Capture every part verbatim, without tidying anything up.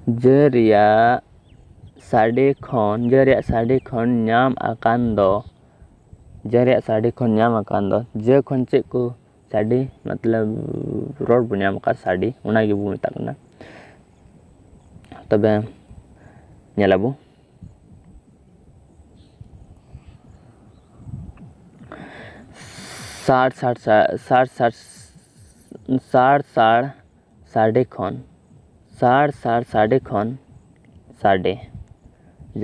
ᱡᱟᱹ ᱨᱮᱭᱟᱜ ᱥᱟᱰᱮ ᱠᱷᱚᱱ, ᱡᱟᱹ ᱨᱮᱭᱟᱜ ᱥᱟᱰᱮ ᱠᱷᱚᱱ ᱧᱟᱢ ᱟᱠᱟᱱ ᱫᱚ, ᱡᱟᱹ ᱨᱮᱭᱟᱜ ᱥᱟᱰᱮ ᱠᱷᱚᱱ ᱧᱟᱢ ᱟᱠᱟᱱ ᱫᱚ, ᱡᱟᱹ ᱠᱷᱚᱱ ᱪᱮᱫ ᱠᱚ ᱥᱟᱰᱮ, ᱢᱚᱛᱞᱚᱵ ᱨᱚᱲ ᱵᱚ ᱧᱟᱢ ᱟᱠᱟᱫ ᱥᱟᱰᱮ, ᱚᱱᱟ ᱜᱮᱵᱚ ᱢᱮᱛᱟᱜ ᱠᱟᱱᱟ᱾ ᱛᱚᱵᱮ ᱧᱮᱞ ᱟᱵᱚ᱾ ᱥᱟᱲ ᱥᱟᱲ ᱥᱟ-, ᱥᱟᱲ ᱥᱟᱲ, ᱥᱟᱲ ᱥᱟᱲ ᱥᱟᱰᱮ ᱠᱷᱚᱱ, ᱥᱟᱲ ᱥᱟᱲ ᱥᱟᱰᱮ ᱠᱷᱚᱱ ᱥᱟᱰᱮ,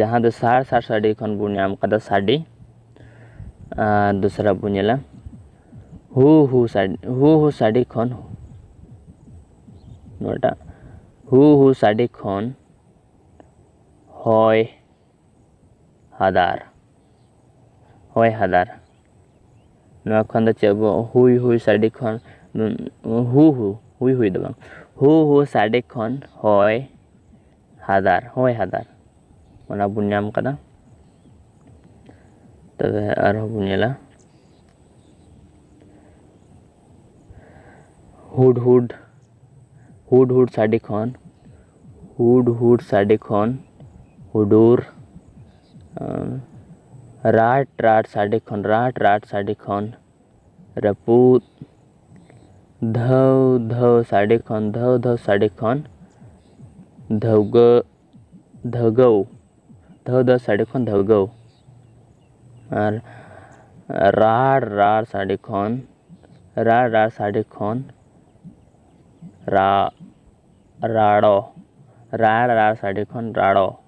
ᱡᱟᱦᱟᱸ ᱫᱚ ᱥᱟᱲ ᱥᱟᱲ ᱥᱟᱰᱮ ᱠᱷᱚᱱ ᱵᱚᱱ ᱧᱟᱢ ᱠᱟᱫᱟ ᱥᱟᱰᱮ᱾ ᱟᱨ ᱫᱚᱥᱨᱟ ᱵᱚᱱ ᱧᱮᱞᱟ ᱦᱩ ᱦᱩ ᱥᱟᱰᱮ, ᱦᱩ ᱦᱩ ᱥᱟᱰᱮ ᱠᱷᱚᱱ, ᱱᱚᱣᱟᱴᱟᱜ ᱦᱩ ᱦᱩ ᱥᱟᱰᱮ ᱠᱷᱚᱱ ᱦᱚᱭ ᱦᱟᱫᱟᱨ, ᱦᱚᱭ ᱦᱟᱫᱟᱨ᱾ ᱱᱚᱣᱟ ᱠᱷᱚᱱ ᱫᱚ ᱪᱮᱫ ᱵᱚ, ᱦᱩᱭ ᱦᱩᱭ ᱥᱟᱰᱮ ᱠᱷᱚᱱ, ᱦᱩ ᱦᱩ, ᱦᱩᱭ ᱦᱩᱭ ᱫᱚ ᱵᱟᱝ, ᱦᱩ ᱦᱩ ᱥᱟᱰᱮ ᱠᱷᱚᱱ ᱦᱚᱭ ᱦᱟᱫᱟᱨ, ᱦᱚᱭ ᱦᱟᱫᱟᱨ, ᱚᱱᱟ ᱵᱚᱱ ᱧᱟᱢ ᱠᱟᱫᱟ᱾ ᱛᱚᱵᱮ ᱟᱨᱦᱚᱸ ᱵᱚᱱ ᱧᱮᱞᱟ ᱦᱩᱰ ᱦᱩᱰ, ᱦᱩᱰ ᱦᱩᱰ ᱥᱟᱰᱮ ᱠᱷᱚᱱ, ᱦᱩᱰ ᱦᱩᱰ ᱥᱟᱰᱮ ᱠᱷᱚᱱ ᱦᱩᱰᱩᱨ, ᱟᱸ, ᱨᱟᱴ ᱨᱟᱴ ᱥᱟᱰᱮ ᱠᱷᱚᱱ, ᱨᱟᱴ ᱨᱟᱴ ᱥᱟᱰᱮ ᱠᱷᱚᱱ ᱨᱟᱹᱯᱩᱫ, ᱫᱷᱟᱹᱣ ᱫᱷᱟᱹᱣ ᱥᱟᱰᱮ ᱠᱷᱚᱱ, ᱫᱷᱟᱹᱣ ᱫᱷᱟᱹᱣ ᱥᱟᱰᱮ ᱠᱷᱚᱱ ᱫᱷᱟᱹᱣᱜᱟᱹ, ᱫᱷᱟᱹᱣᱜᱟᱹᱣ, ᱫᱷᱟᱹᱣ ᱫᱷᱟᱹᱣ ᱥᱟᱰᱮ ᱠᱷᱚᱱ ᱫᱷᱟᱹᱣᱜᱟᱹᱣ᱾ ᱟᱨ ᱨᱟᱲ ᱨᱟᱲ ᱥᱟᱰᱮ ᱠᱷᱚᱱ, ᱨᱟᱲ ᱨᱟᱲ ᱥᱟᱰᱮ ᱠᱷᱚᱱ ᱨᱟ-, ᱨᱟᱲᱚ, ᱨᱟᱲ ᱨᱟᱲ ᱥᱟᱰᱮ ᱠᱷᱚᱱ ᱨᱟᱲᱚ᱾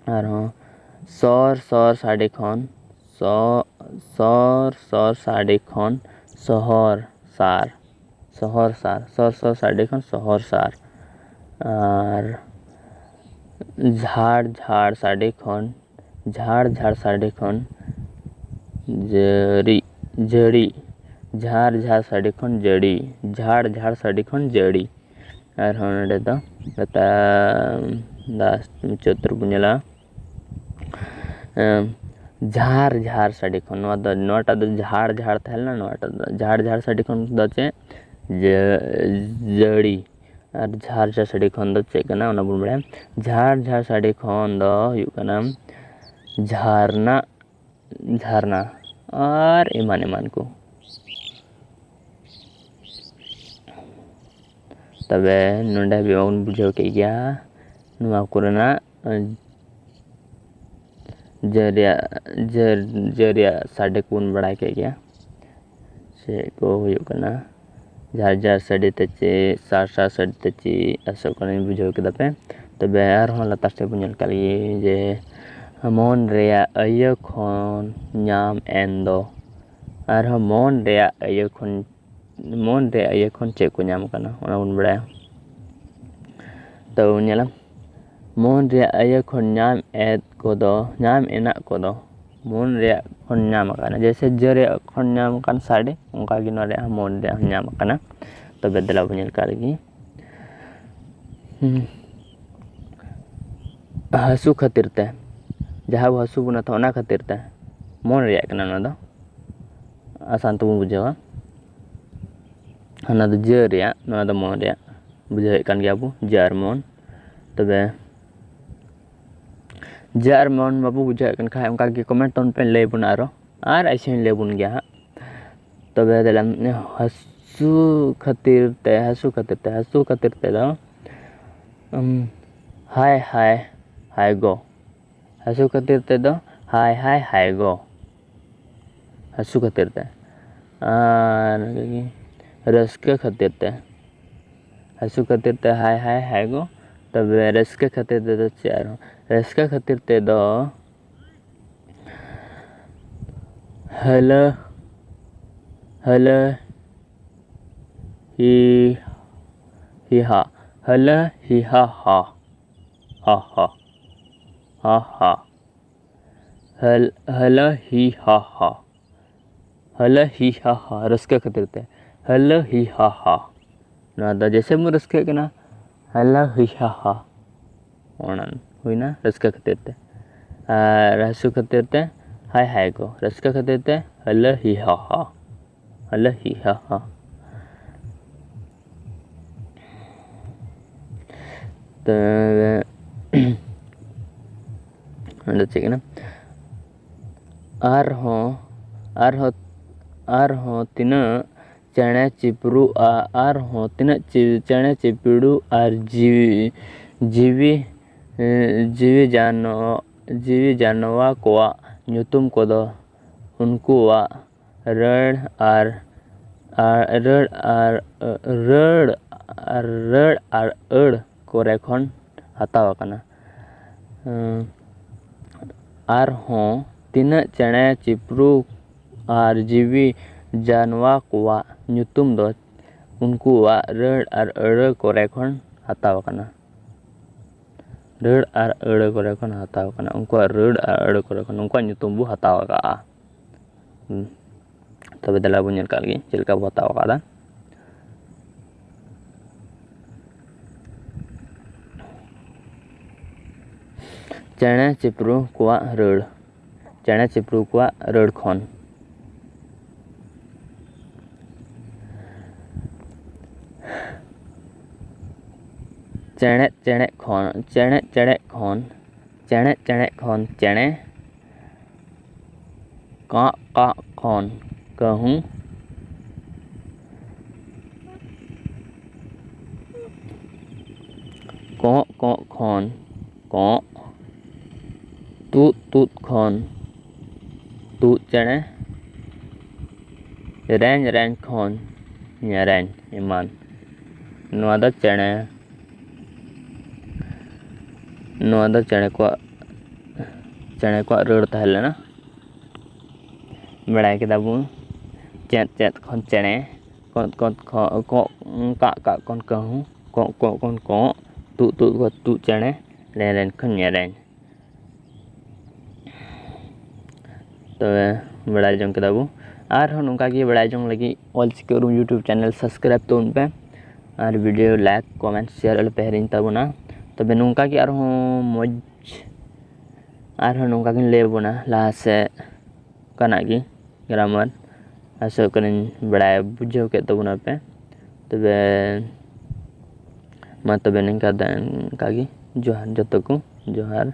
ᱟᱨᱦᱚᱸ ᱥᱚᱨ ᱥᱚᱨ ᱥᱟᱰᱮ ᱠᱷᱚᱱ ᱥᱚ-, ᱥᱚᱨ ᱥᱚᱨ ᱥᱟᱰᱮ ᱠᱷᱚᱱ ᱥᱚᱦᱚᱨ ᱥᱟᱨ, ᱥᱚᱦᱚᱨ ᱥᱟᱨ, ᱥᱚᱨ ᱥᱚᱨ ᱥᱟᱰᱮ ᱠᱷᱚᱱ ᱥᱚᱦᱚᱨ ᱥᱟᱨ᱾ ᱟᱨ ᱡᱷᱟᱲ ᱡᱷᱟᱲ ᱥᱟᱰᱮ ᱠᱷᱚᱱ, ᱡᱷᱟᱲ ᱡᱷᱟᱲ ᱥᱟᱰᱮ ᱠᱷᱚᱱ ᱡᱟᱹᱲᱤ, ᱡᱟᱹᱲᱤ, ᱡᱷᱟᱨ ᱡᱷᱟᱨ ᱥᱟᱰᱮ ᱠᱷᱚᱱ ᱡᱟᱹᱲᱤ, ᱡᱷᱟᱲ ᱡᱷᱟᱲ ᱥᱟᱰᱮ ᱠᱷᱚᱱ ᱡᱟᱹᱲᱤ᱾ ᱟᱨᱦᱚᱸ ᱱᱚᱰᱮ ᱫᱚ ᱞᱟᱛᱟᱨ ᱞᱟᱥᱴ ᱢᱩᱪᱟᱹᱫ ᱨᱮᱵᱚᱱ ᱧᱮᱞᱟ᱾ ᱮᱢ, ᱡᱷᱟᱨ ᱡᱷᱟᱨ ᱥᱟᱰᱮ ᱠᱷᱚᱱ, ᱱᱚᱣᱟ ᱫᱚ, ᱱᱚᱣᱟᱴᱟᱜ ᱫᱚ ᱡᱷᱟᱲ ᱡᱷᱟᱲ ᱛᱟᱦᱮᱸ ᱞᱮᱱᱟ, ᱱᱚᱣᱟᱴᱟᱜ ᱫᱚ ᱡᱷᱟᱲ ᱡᱷᱟᱲ ᱥᱟᱰᱮ ᱠᱷᱚᱱ ᱫᱚ ᱪᱮᱫ? ᱡᱟᱹ-, ᱡᱟᱹᱲᱤ᱾ ᱟᱨ ᱡᱷᱟᱨ ᱡᱷᱟᱨ ᱥᱟᱰᱮ ᱠᱷᱚᱱ ᱫᱚ ᱪᱮᱫ ᱠᱟᱱᱟ, ᱚᱱᱟ ᱵᱚᱱ ᱵᱟᱲᱟᱭᱟ᱾ ᱡᱷᱟᱨ ᱡᱷᱟᱨ ᱥᱟᱰᱮ ᱠᱷᱚᱱ ᱫᱚ ᱦᱩᱭᱩᱜ ᱠᱟᱱᱟ ᱡᱷᱟᱨᱱᱟ, ᱡᱷᱟᱨᱱᱟ ᱟᱨ ᱮᱢᱟᱱ ᱮᱢᱟᱱ ᱠᱚ᱾ ᱛᱚᱵᱮ ᱱᱚᱰᱮ ᱦᱟᱹᱵᱤᱡ ᱢᱟᱵᱚᱱ ᱵᱩᱡᱷᱟᱹᱣ ᱠᱮᱫ ᱜᱮᱭᱟ ᱱᱚᱣᱟ ᱠᱚᱨᱮᱱᱟᱜ ᱡᱟᱹ ᱨᱮᱭᱟᱜ, ᱡᱟᱹ, ᱡᱟᱹ ᱨᱮᱭᱟᱜ ᱥᱟᱰᱮ ᱠᱚᱵᱚᱱ ᱵᱟᱲᱟᱭ ᱠᱮᱫ ᱜᱮᱭᱟ, ᱪᱮᱫ ᱠᱚ ᱦᱩᱭᱩᱜ ᱠᱟᱱᱟ, ᱡᱷᱟᱨ ᱡᱷᱟᱨ ᱥᱟᱰᱮ ᱛᱮ ᱪᱮᱫ, ᱥᱟᱨ ᱥᱟᱨ ᱥᱟᱰᱮ ᱛᱮ ᱪᱮᱫ, ᱟᱥᱚᱜ ᱠᱟᱹᱱᱟᱹᱧ ᱵᱩᱡᱷᱟᱹᱣ ᱠᱮᱫᱟ ᱯᱮ᱾ ᱛᱚᱵᱮ ᱟᱨᱦᱚᱸ ᱞᱟᱛᱟᱨ ᱥᱮᱫ ᱵᱚᱱ ᱧᱮᱞ ᱠᱟᱜ ᱞᱮᱜᱮ ᱡᱮ ᱢᱚᱱ ᱨᱮᱭᱟᱜ ᱟᱹᱭᱟᱹ ᱠᱷᱚᱱ ᱧᱟᱢ ᱮᱱ ᱫᱚ, ᱟᱨᱦᱚᱸ ᱢᱚᱱ ᱨᱮᱭᱟᱜ ᱟᱹᱭᱟᱹ ᱠᱷᱚᱱ, ᱢᱚᱱ ᱨᱮᱭᱟᱜ ᱟᱹᱭᱟᱹ ᱠᱷᱚᱱ ᱪᱮᱫ ᱠᱚ ᱧᱟᱢ ᱠᱟᱱᱟ, ᱚᱱᱟ ᱵᱚᱱ ᱵᱟᱲᱟᱭᱟ᱾ ᱛᱚ ᱧᱮᱞᱟᱢ, ᱢᱚᱱ ᱨᱮᱭᱟᱜ ᱟᱹᱭᱟᱹ ᱠᱷᱚᱱ ᱧᱟᱢ ᱮᱫ ᱠᱚᱫᱚ, ᱧᱟᱢ ᱮᱱᱟᱜ ᱠᱚᱫᱚ ᱢᱚᱱ ᱨᱮᱭᱟᱜ ᱠᱷᱚᱱ ᱧᱟᱢ ᱟᱠᱟᱱᱟ᱾ ᱡᱮᱭᱥᱮ ᱡᱟᱹ ᱨᱮᱭᱟᱜ ᱠᱷᱚᱱ ᱧᱟᱢ ᱟᱠᱟᱱ ᱥᱟᱰᱮ, ᱚᱱᱠᱟ ᱜᱮ ᱱᱚᱣᱟ ᱨᱮᱭᱟᱜ ᱦᱚᱸ ᱢᱚᱱ ᱨᱮᱭᱟᱜ ᱦᱚᱸ ᱧᱟᱢ ᱟᱠᱟᱱᱟ᱾ ᱛᱚᱵᱮ ᱫᱮᱞᱟ ᱵᱚᱱ ᱧᱮᱞ ᱠᱟᱜ ᱞᱮᱜᱮ᱾ ᱦᱩᱸ᱾ ᱦᱟᱹᱥᱩ ᱠᱷᱟᱹᱛᱤᱨ ᱛᱮ, ᱡᱟᱦᱟᱸ ᱵᱚ ᱦᱟᱹᱥᱩ ᱵᱚᱱᱟ ᱛᱚ, ᱚᱱᱟ ᱠᱷᱟᱹᱛᱤᱨ ᱛᱮ ᱢᱚᱱ ᱨᱮᱭᱟᱜ ᱠᱟᱱᱟ ᱱᱚᱣᱟ ᱫᱚ, ᱟᱥᱟᱱ ᱛᱮᱵᱚᱱ ᱵᱩᱡᱷᱟᱹᱣᱟ᱾ ᱦᱟᱱᱟ ᱫᱚ ᱡᱟᱹ ᱨᱮᱭᱟᱜ, ᱱᱚᱣᱟ ᱫᱚ ᱢᱚᱱ ᱨᱮᱭᱟᱜ᱾ ᱵᱩᱡᱷᱟᱹᱣᱮᱫ ᱠᱟᱱ ᱜᱮᱭᱟ ᱵᱚ, ᱡᱟᱹ ᱟᱨ ᱢᱚᱱ᱾ ᱛᱚᱵᱮ ᱡᱟᱹ ᱟᱨ ᱢᱚᱱ ᱵᱟᱵᱚ ᱵᱩᱡᱷᱟᱹᱣᱮᱫ ᱠᱟᱱ ᱠᱷᱟᱡ, ᱚᱱᱠᱟ ᱜᱮ comment ᱛᱟᱵᱚᱱ ᱯᱮ, ᱞᱟᱹᱭ ᱵᱚᱱᱟ ᱟᱨᱚ, ᱟᱨ ᱮᱭᱥᱮ ᱦᱚᱸᱧ ᱞᱟᱹᱭ ᱵᱚᱱ ᱜᱮᱭᱟ ᱦᱟᱸᱜ᱾ ᱛᱚᱵᱮ ᱫᱮᱞᱟ, ᱦᱟᱹᱥᱩ ᱠᱷᱟᱹᱛᱤᱨ ᱛᱮ, ᱦᱟᱹᱥᱩ ᱠᱷᱟᱹᱛᱤᱨ ᱛᱮ, ᱦᱟᱹᱥᱩ ᱠᱷᱟᱹᱛᱤᱨ ᱛᱮᱫᱚ, ᱩᱢ, ᱦᱟᱭ ᱦᱟᱭ ᱦᱟᱭ ᱜᱚ᱾ ᱦᱟᱹᱥᱩ ᱠᱷᱟᱹᱛᱤᱨ ᱛᱮᱫᱚ ᱦᱟᱭ ᱦᱟᱭ ᱦᱟᱭ ᱜᱚ᱾ ᱦᱟᱹᱥᱩ ᱠᱷᱟᱹᱛᱤᱨ ᱛᱮ᱾ ᱟᱨ ᱨᱟᱹᱥᱠᱟᱹ ᱠᱷᱟᱹᱛᱤᱨ ᱛᱮ, ᱦᱟᱹᱥᱩ ᱠᱷᱟᱹᱛᱤᱨ ᱛᱮ ᱦᱟᱭ ᱦᱟᱭ ᱦᱟᱭ ᱜᱚ᱾ ᱛᱚᱵᱮ ᱨᱟᱹᱥᱠᱟᱹ ᱠᱷᱟᱹᱛᱤᱨ ᱛᱮᱫᱚ ᱪᱮᱫ ᱟᱨᱦᱚᱸ? ᱨᱟᱹᱥᱠᱟᱹ ᱠᱷᱟᱹᱛᱤᱨ ᱛᱮᱫᱚ ᱦᱟᱹᱞᱟᱹ, ᱦᱟᱹᱞᱟᱹ, ᱦᱤ, ᱦᱤ ᱦᱟ, ᱦᱟᱹᱞᱟᱹ ᱦᱤ ᱦᱟ ᱦᱟ, ᱦᱟ ᱦᱟ, ᱦᱟ ᱦᱟ᱾ ᱦᱟᱹᱞ-, ᱦᱟᱹᱞᱟᱹ ᱦᱤ ᱦᱟ ᱦᱟ᱾ ᱦᱟᱹᱞᱟᱹ ᱦᱤ ᱦᱟ ᱦᱟ, ᱨᱟᱹᱥᱠᱟᱹ ᱠᱷᱟᱹᱛᱤᱨ ᱛᱮ᱾ ᱦᱟᱹᱞᱟᱹ ᱦᱤ ᱦᱟ ᱦᱟ᱾ ᱱᱚᱣᱟ ᱫᱚ ᱡᱮᱭᱥᱮ ᱵᱚᱱ ᱨᱟᱹᱥᱠᱟᱹᱜ ᱠᱟᱱᱟ, ᱦᱟᱹᱞᱟᱹ ᱦᱤ ᱦᱟ ᱦᱟ᱾ ᱚᱱᱟ ᱦᱩᱭᱱᱟ ᱨᱟᱹᱥᱠᱟᱹ ᱠᱷᱟᱹᱛᱤᱨ ᱛᱮ᱾ ᱟᱨ ᱦᱟᱹᱥᱩ ᱠᱷᱟᱹᱛᱤᱨ ᱛᱮ ᱦᱟᱭ ᱦᱟᱭ ᱜᱚ᱾ ᱨᱟᱹᱥᱠᱟᱹ ᱠᱷᱟᱹᱛᱤᱨ ᱛᱮ ᱦᱟᱹᱞᱟᱹ ᱦᱤ ᱦᱟ ᱦᱟ᱾ ᱦᱟᱹᱞᱟᱹ ᱦᱤ ᱦᱟ ᱦᱟ᱾ ᱛᱚᱵᱮ ᱚᱸᱰᱮ ᱪᱮᱫ ᱠᱟᱱᱟ? ᱟᱨᱦᱚᱸ ᱟᱨᱦᱚᱸ ᱟᱨᱦᱚᱸ ᱛᱤᱱᱟᱹᱜ ᱪᱮᱬᱮ ᱪᱤᱯᱨᱩᱜᱼᱟ ᱟᱨᱦᱚᱸ ᱛᱤᱱᱟᱹᱜ ᱪᱮᱬᱮ ᱪᱤᱯᱨᱩ ᱟᱨ ᱡᱤᱣᱤ ᱡᱤᱣᱤ ᱡᱤᱣᱤ ᱡᱟᱱᱣᱟ ᱡᱤᱣᱤ ᱡᱟᱱᱣᱟ ᱠᱚᱣᱟᱜ ᱧᱩᱛᱩᱢ ᱠᱚᱫᱚ ᱩᱱᱠᱩᱣᱟᱜ ᱨᱟᱹᱲ ᱟᱨ ᱟᱨ ᱨᱟᱹᱲ ᱟᱨ ᱨᱟᱹᱲ ᱟᱨ ᱨᱟᱹᱲ ᱟᱨ ᱟᱹᱲ ᱠᱚᱨᱮ ᱠᱷᱚᱱ ᱦᱟᱛᱟᱣ ᱟᱠᱟᱱᱟ᱾ ᱟᱨᱦᱚᱸ ᱛᱤᱱᱟᱹᱜ ᱪᱮᱬᱮ ᱪᱤᱯᱨᱩ ᱟᱨ ᱡᱤᱣᱤ ᱡᱟᱱᱣᱟ ᱠᱚᱣᱟᱜ ᱧᱩᱛᱩᱢ ᱫᱚ ᱩᱱᱠᱩᱣᱟᱜ ᱨᱟᱹᱲ ᱟᱨ ᱟᱹᱲᱟᱹ ᱠᱚᱨᱮ ᱠᱷᱚᱱ ᱦᱟᱛᱟᱣ ᱟᱠᱟᱱᱟ᱾ ᱨᱟᱹᱲ ᱟᱨ ᱟᱹᱲᱟᱹ ᱠᱚᱨᱮ ᱠᱷᱚᱱ ᱦᱟᱛᱟᱣ ᱟᱠᱟᱱᱟ᱾ ᱩᱱᱠᱩᱣᱟᱜ ᱨᱟᱹᱲ ᱟᱨ ᱟᱹᱲᱟᱹ ᱠᱚᱨᱮ ᱠᱷᱚᱱ ᱩᱱᱠᱩᱣᱟᱜ ᱧᱩᱛᱩᱢ ᱵᱚ ᱦᱟᱛᱟᱣ ᱟᱠᱟᱫᱼᱟ᱾ ᱛᱚᱵᱮ ᱫᱮᱞᱟ ᱵᱚᱱ ᱧᱮᱞ ᱠᱟᱜ ᱞᱮᱜᱮ ᱪᱮᱫ ᱞᱮᱠᱟ ᱵᱚ ᱦᱟᱛᱟᱣ ᱟᱠᱟᱫᱟ᱾ ᱪᱮᱬᱮ ᱪᱤᱯᱨᱩ ᱠᱚᱣᱟᱜ ᱨᱟᱹᱲ᱾ ᱪᱮᱬᱮ ᱪᱤᱯᱨᱩ ᱠᱚᱣᱟᱜ ᱨᱟᱹᱲ ᱠᱷᱚᱱ᱾ ᱪᱮᱬᱮ ᱪᱮᱬᱮ ᱠᱷᱚᱱ ᱪᱮᱬᱮ ᱪᱮᱬᱮ ᱠᱷᱚᱱ ᱪᱮᱬᱮ ᱪᱮᱬᱮ ᱠᱷᱚᱱ ᱪᱮᱬᱮ᱾ ᱠᱟᱜ ᱠᱟᱜ ᱠᱷᱚᱱ ᱠᱟᱹᱦᱩ᱾ ᱠᱚᱸᱜ ᱠᱚᱸᱜ ᱠᱷᱚᱱ ᱠᱚᱸᱜ᱾ ᱛᱩᱫ ᱛᱩᱫ ᱠᱷᱚᱱ ᱛᱩᱫ ᱪᱮᱬᱮ᱾ ᱨᱮᱧ ᱨᱮᱧ ᱠᱷᱚᱱ ᱧᱮᱨᱮᱧ ᱮᱢᱟᱱ᱾ ᱱᱚᱣᱟ ᱫᱚ ᱪᱮᱬᱮ ᱱᱚᱣᱟ ᱫᱚ ᱪᱮᱬᱮ ᱠᱚᱣᱟᱜ ᱪᱮᱬᱮ ᱠᱚᱣᱟᱜ ᱨᱟᱹᱲ ᱛᱟᱦᱮᱸ ᱞᱮᱱᱟ᱾ ᱵᱟᱲᱟᱭ ᱠᱮᱫᱟ ᱵᱚᱱ ᱪᱮᱫ ᱪᱮᱫ ᱠᱷᱚᱱ ᱪᱮᱬᱮ, ᱠᱚᱸᱫ ᱠᱚᱸᱫ ᱠᱷᱚᱱ ᱠᱚᱸᱜ, ᱠᱟᱜ ᱠᱟᱜ ᱠᱷᱚᱱ ᱠᱟᱹᱦᱩ, ᱠᱚᱸᱜ ᱠᱚᱸᱜ ᱠᱷᱚᱱ ᱠᱚᱸᱜ, ᱛᱩᱫ ᱛᱩᱫ ᱠᱷᱚᱱ ᱛᱩᱫ ᱪᱮᱬᱮ, ᱨᱮᱧ ᱨᱮᱧ ᱠᱷᱚᱱ ᱧᱮᱨᱮᱧ᱾ ᱛᱚᱵᱮ ᱵᱟᱲᱟᱭ ᱡᱚᱝ ᱠᱮᱫᱟ ᱵᱚ᱾ ᱟᱨᱦᱚᱸ ᱱᱚᱝᱠᱟ ᱜᱮ ᱵᱟᱲᱟᱭ ᱡᱚᱝ ᱞᱟᱹᱜᱤᱫ ᱚᱞᱪᱤᱠᱤ ᱩᱨᱩᱢ YouTube channel subscribe ᱛᱟᱵᱚᱱ ᱯᱮ ᱟᱨ video like comment share ᱟᱞᱚ ᱯᱮ ᱦᱤᱲᱤᱧ ᱛᱟᱵᱚᱱᱟ᱾ ᱛᱚᱵᱮ ᱱᱚᱝᱠᱟ ᱜᱮ ᱟᱨᱦᱚᱸ ᱢᱚᱡᱽ ᱟᱨᱦᱚᱸ ᱱᱚᱝᱠᱟ ᱜᱤᱧ ᱞᱟᱹᱭ ᱟᱵᱚᱱᱟ ᱞᱟᱦᱟ ᱥᱮᱫ ᱚᱱᱠᱟᱱᱟᱜ ᱜᱮ grammar᱾ ᱟᱥᱚᱜ ᱠᱟᱹᱱᱟᱹᱧ ᱵᱟᱲᱟᱭ ᱵᱩᱡᱷᱟᱹᱣ ᱠᱮᱫ ᱛᱟᱵᱚᱱᱟ ᱯᱮ᱾ ᱛᱚᱵᱮ ᱢᱟ ᱛᱚᱵᱮ ᱱᱤᱝᱠᱟ ᱫᱚ ᱱᱤᱝᱠᱟ ᱜᱮ᱾ ᱡᱚᱦᱟᱨ ᱡᱚᱛᱚ ᱠᱚ, ᱡᱚᱦᱟᱨ᱾